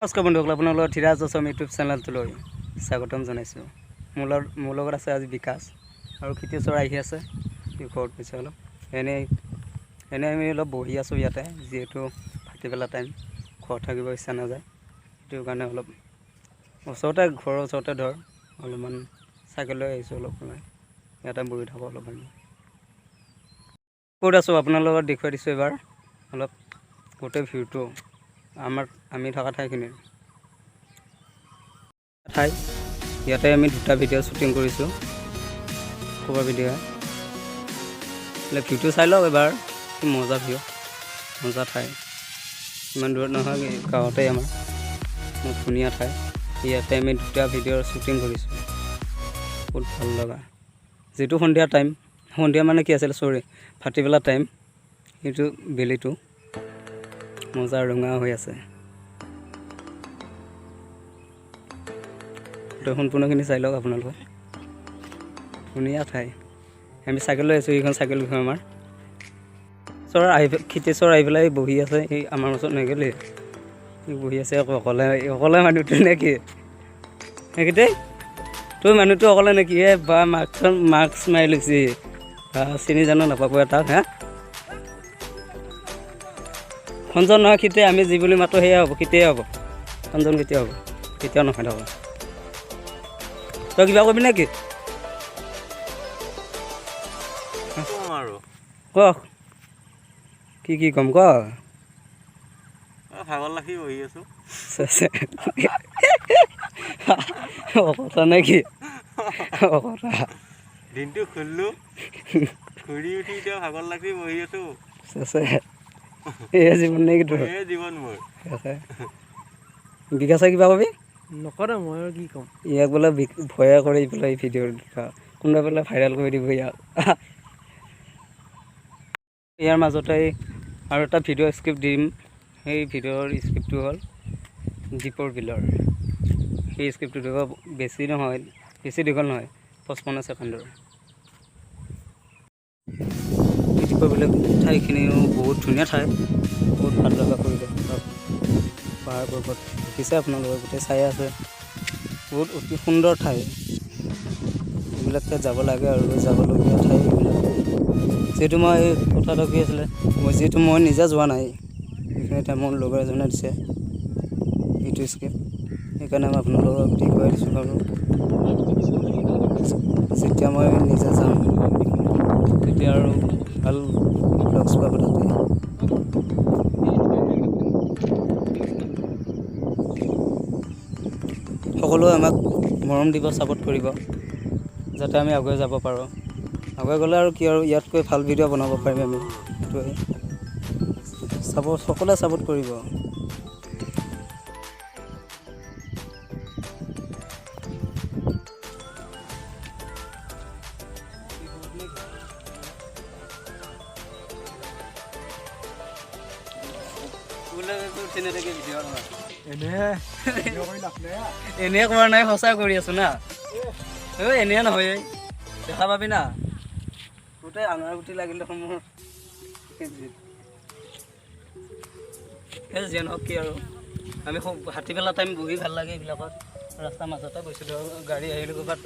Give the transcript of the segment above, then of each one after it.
নমস্কাৰ বন্ধুসকল, আপোনালোকৰ ধীৰাজ অসম ইউটিউব চেনেলটোলৈ স্বাগতম জনাইছোঁ। মোৰ লগত আছে আজি বিকাশ আৰু খেতিচৰ আহি আছে। সি ঘৰত গৈছে অলপ। এনেই এনেই আমি অলপ বহি আছোঁ ইয়াতে, যিহেতু ভাটিবেলা টাইম, ঘৰত থাকিব ইচ্ছা নাযায়। সেইটো কাৰণে অলপ ওচৰতে, ঘৰৰ ওচৰতে ধৰ অলপমান চাইকেল লৈ আহিছোঁ অলপ ওলাই, ইয়াতে বহি থাকোঁ অলপ। আমি ক'ত আছোঁ আপোনালোকক দেখুৱাই দিছোঁ এবাৰ অলপ গোটেই ভিউটো আমাৰ আমি থকা ঠাইখিনিৰ ঠাই। ইয়াতে আমি দুটা ভিডিঅ' শ্বুটিং কৰিছোঁ, ক'ৰবাৰ ভিডিঅ'। ভিউটো চাই লওক এবাৰ, কি মজা ভিউ, মজা ঠাই। ইমান দূৰত নহয়, এই গাঁৱতে আমাৰ বহুত ধুনীয়া ঠাই। ইয়াতে আমি দুটা ভিডিঅ'ৰ শ্বুটিং কৰিছোঁ, বহুত ভাল লগা। যিটো সন্ধিয়া টাইম, সন্ধিয়া মানে কি আছিলে, চৰি, ভাটিবেলা টাইম। সেইটো বেলিটো মজা ৰঙা হৈ আছে। গোটেই সম্পূৰ্ণখিনি চাই লওক আপোনালোকে, ধুনীয়া ঠাই। আমি চাইকেল লৈ আছোঁ, এইখন চাইকেল কেইখন আমাৰ। চৰ আহি, খেতিচৰ আহি পেলাই বহি আছে। এই আমাৰ ওচৰত নেগেলি, সি বহি আছে আকৌ অকলে অকলে। মানুহটো নে কি সেইকেইটাই? তোৰ মানুহটো অকলে নেকি? এ বা, মাস্কখন মাস্ক মাৰি লৈছে বা, চিনি জানো নাপাব তাক। হা, খঞ্জন নহয়, খিতে। আমি যি বুলি মাতো সেয়াই হ'ব, খিতেই হ'ব। খঞ্জন কেতিয়া হ'ব? কেতিয়াও নহয়। থকা তই কিবা কবি নেকি? কম আৰু। ক, কি কি ক'ম ক। ভাগৰ লাগি বহি আছো। কথা নে কি কথা? দিনটো খুলিলো, ঘূৰি উঠি এতিয়া ভাগৰ লাগি বহি আছো। এয়া জীৱন নে কি তোৰ? এয়ে জীৱন মোৰ। বিকাশে কিবা কবি? নকৰে, মই আৰু কি ক'ম? ইয়াক বোলে ভয়ে কৰে পেলাই এই ভিডিঅ' কোনোবা বোলে ভাইৰেল কৰি দিব ইয়াক। ইয়াৰ মাজতে আৰু এটা ভিডিঅ' স্ক্ৰিপ্ট দিম। সেই ভিডিঅ'ৰ স্ক্ৰিপ্টটো হ'ল দীপৰ বিলৰ। সেই স্ক্ৰিপ্টটো দিব বেছি নহয়, বেছি দীঘল নহয়, 55 ছেকেণ্ডৰ। এই দীপৰ বিলৰ ঠাইখিনিও বহুত ধুনীয়া ঠাই, বহুত ভাল লগা পৰিৱেশ। পাহাৰ পৰ্বত দেখিছে আপোনালোকে, গোটেই চাই আছে। বহুত অতি সুন্দৰ ঠাই। এইবিলাক ঠাইত যাব লাগে আৰু যাবলগীয়া ঠাই এইবিলাক। যিহেতু মই কথাটো কি আছিলে, মই যিহেতু মই নিজে যোৱা নাই এইখিনি ঠাই, মোৰ লগৰ এজনে দিছে এইটো স্ক্ৰিপ্ট, সেইকাৰণে মই আপোনালোকক দেখুৱাই দিছোঁ। আৰু যেতিয়া মই নিজে যাম তেতিয়া আৰু ভাল ব্লগছ পাব তাতে। সকলোৱে আমাক মৰম দিব, ছাপোৰ্ট কৰিব, যাতে আমি আগুৱাই যাব পাৰোঁ। আগুৱাই গ'লে আৰু কি আৰু ইয়াতকৈ ভাল ভিডিঅ' বনাব পাৰিম আমি। সেইটোৱে চাব, সকলোৱে ছাপোৰ্ট কৰিব। এনে কৰা নাই, সঁচা কৰি আছো না। ঐ, এনে নহয়, এই দেখা পাবি না। গোটেই আঙাৰ গুটি লাগিল দেখোন মোৰ। সেই যিয়ে নহওক কি আৰু আমি খুব হাতীবেলা টাইম বহি ভাল লাগে এইবিলাকত। ৰাস্তাৰ মাজতে গৈছোঁ, ধৰ গাড়ী আহিলে ক'ৰবাত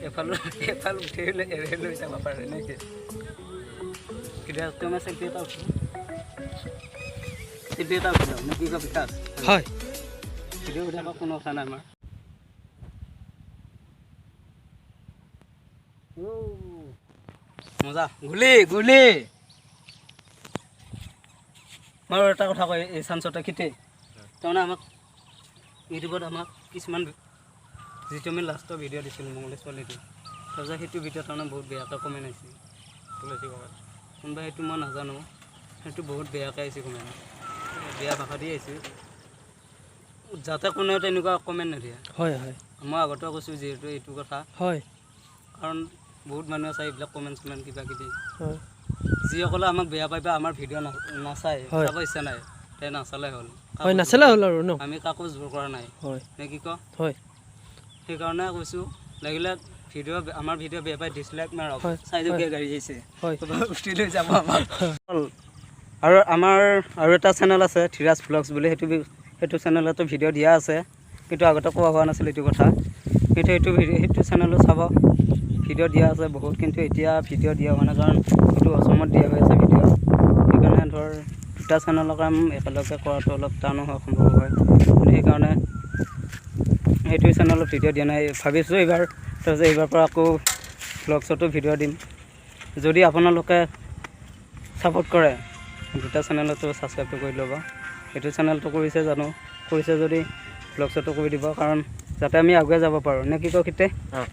এফাল এফাল উঠি এৰি লৈ যাব পাৰে নেকি। কেতিয়া মই চেল্ফি এটা উঠো, চেল্ফি এটা উঠি লওঁ নে কি কয় বিকাশ? হয়। ভিডিঅ' উঠি থাকক, কোনো কথা নাই আমাৰ। মজা, গুলি গুলি। মই আৰু এটা কথা কয় এই চান্সতে খেতি, তাৰমানে আমাক ইউটিউবত আমাক কিছুমান, যিটো আমি লাষ্টৰ ভিডিঅ' দিছিলোঁ মংগলী ছোৱালীটো, তাৰপিছত সেইটো ভিডিঅ' তাৰমানে বহুত বেয়াকৈ কমেণ্ট আহিছে। কোনোবা সেইটো মই নাজানো, সেইটো বহুত বেয়াকৈ আহিছে কমেণ্ট, বেয়া ভাষা দি আহিছে, যাতে কোনেও তেনেকুৱা কমেণ্ট নিদিয়ে। হয় হয়। মই আগতেও কৈছোঁ যিহেতু এইটো কথা। কাৰণ বহুত মানুহে চাই এইবিলাক কমেণ্ট চমেণ্ট কিবা কিবি। যিসকলে আমাক বেয়া পায় বা আমাৰ ভিডিঅ' নাচায়, চাব ইচ্ছা নাই, তে নাচালে হ'ল। হয়, নাচালে হ'ল আৰু ন। আমি কাকো জোৰ কৰা নাই। নে কি ক? হয়। সেইকাৰণে কৈছোঁ, লাগিলে ভিডিঅ' আমাৰ ভিডিঅ' বেয়া পাই ডিছলাইক মাৰক। চাৰিচকীয়া গাড়ী আহিছে, উঠি লৈ যাব আমাক। আৰু আমাৰ আৰু এটা চেনেল আছে ধীৰাজ ভ্লগছ বুলি, সেইটো সেইটো চেনেলতো ভিডিঅ' দিয়া আছে, কিন্তু আগতে কোৱা হোৱা নাছিল এইটো কথা। কিন্তু সেইটো ভিডিঅ', সেইটো চেনেলো চাব, ভিডিঅ' দিয়া আছে বহুত। কিন্তু এতিয়া ভিডিঅ' দিয়া হোৱা নাই, কাৰণ সেইটো অসমত দিয়া হৈ আছে ভিডিঅ'। সেইকাৰণে ধৰ দুটা চেনেলৰ কাম একেলগে কৰাটো অলপ টানো হয়, সম্ভৱ হয়। কিন্তু সেইকাৰণে সেইটো চেনেলত ভিডিঅ' দিয়া নাই। ভাবিছোঁ এইবাৰ, তাৰপিছত এইবাৰ পৰা আকৌ ভ্লগছতো ভিডিঅ' দিম, যদি আপোনালোকে ছাপোৰ্ট কৰে। দুটা চেনেলতো ছাবস্ক্ৰাইবটো কৰি ল'ব। এইটো চেনেলটো কৰিছে জানো, কৰিছে যদি ভ্লগছতো কৰি দিব, কাৰণ যাতে আমি আগুৱাই যাব পাৰোঁ। নে কি কয় কেতিয়া? অঁ।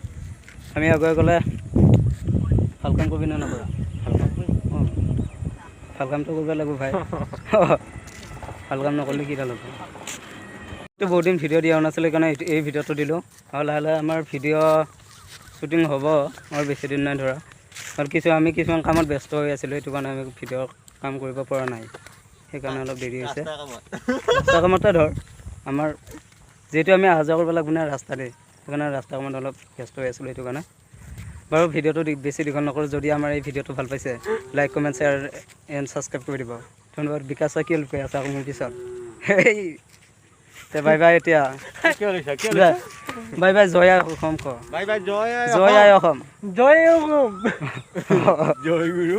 আমি আগুৱাই গ'লে ভাল কাম কৰিবি নে নকৰা? ভাল কাম কৰিম। অঁ, ভাল কামটো কৰিব লাগিব ভাই। ভাল কাম নকৰিলে কিডাল হ'ব? এইটো বহুত দিন ভিডিঅ' দিয়া নাছিলে কাৰণে এই ভিডিঅ'টো দিলোঁ। আৰু লাহে লাহে আমাৰ ভিডিঅ' শ্বুটিং হ'ব আৰু বেছি দিন নাই ধৰা। আৰু আমি কিছুমান কামত ব্যস্ত হৈ আছিলোঁ, সেইটো কাৰণে আমি ভিডিঅ'ৰ কাম কৰিব পৰা নাই, সেইকাৰণে অলপ দেৰি হৈছে। ৰাস্তা কামত। ৰাস্তা কামতে ধৰ আমাৰ যিহেতু আমি অহা যোৱা কৰিব লাগিব না ৰাস্তাতে, সেইকাৰণে ৰাস্তা কামত অলপ ব্যস্ত হৈ আছিলোঁ, সেইটো কাৰণে। বাৰু, ভিডিঅ'টো বেছি দীঘল নকৰোঁ। যদি আমাৰ এই ভিডিঅ'টো ভাল পাইছে, like, comment, share and subscribe কৰি দিব। ধন্যবাদ। বিকাশে কি লুকাই আছে আকৌ মোৰ পিছত? এই বাই বাই এতিয়া। কিয় লৈছা? কিয় লৈছা? বাই বাই, জয় আই অসম ক। বাই বাই, জয় আই জয় আই অসম। জয় অসম। জয় গুৰু।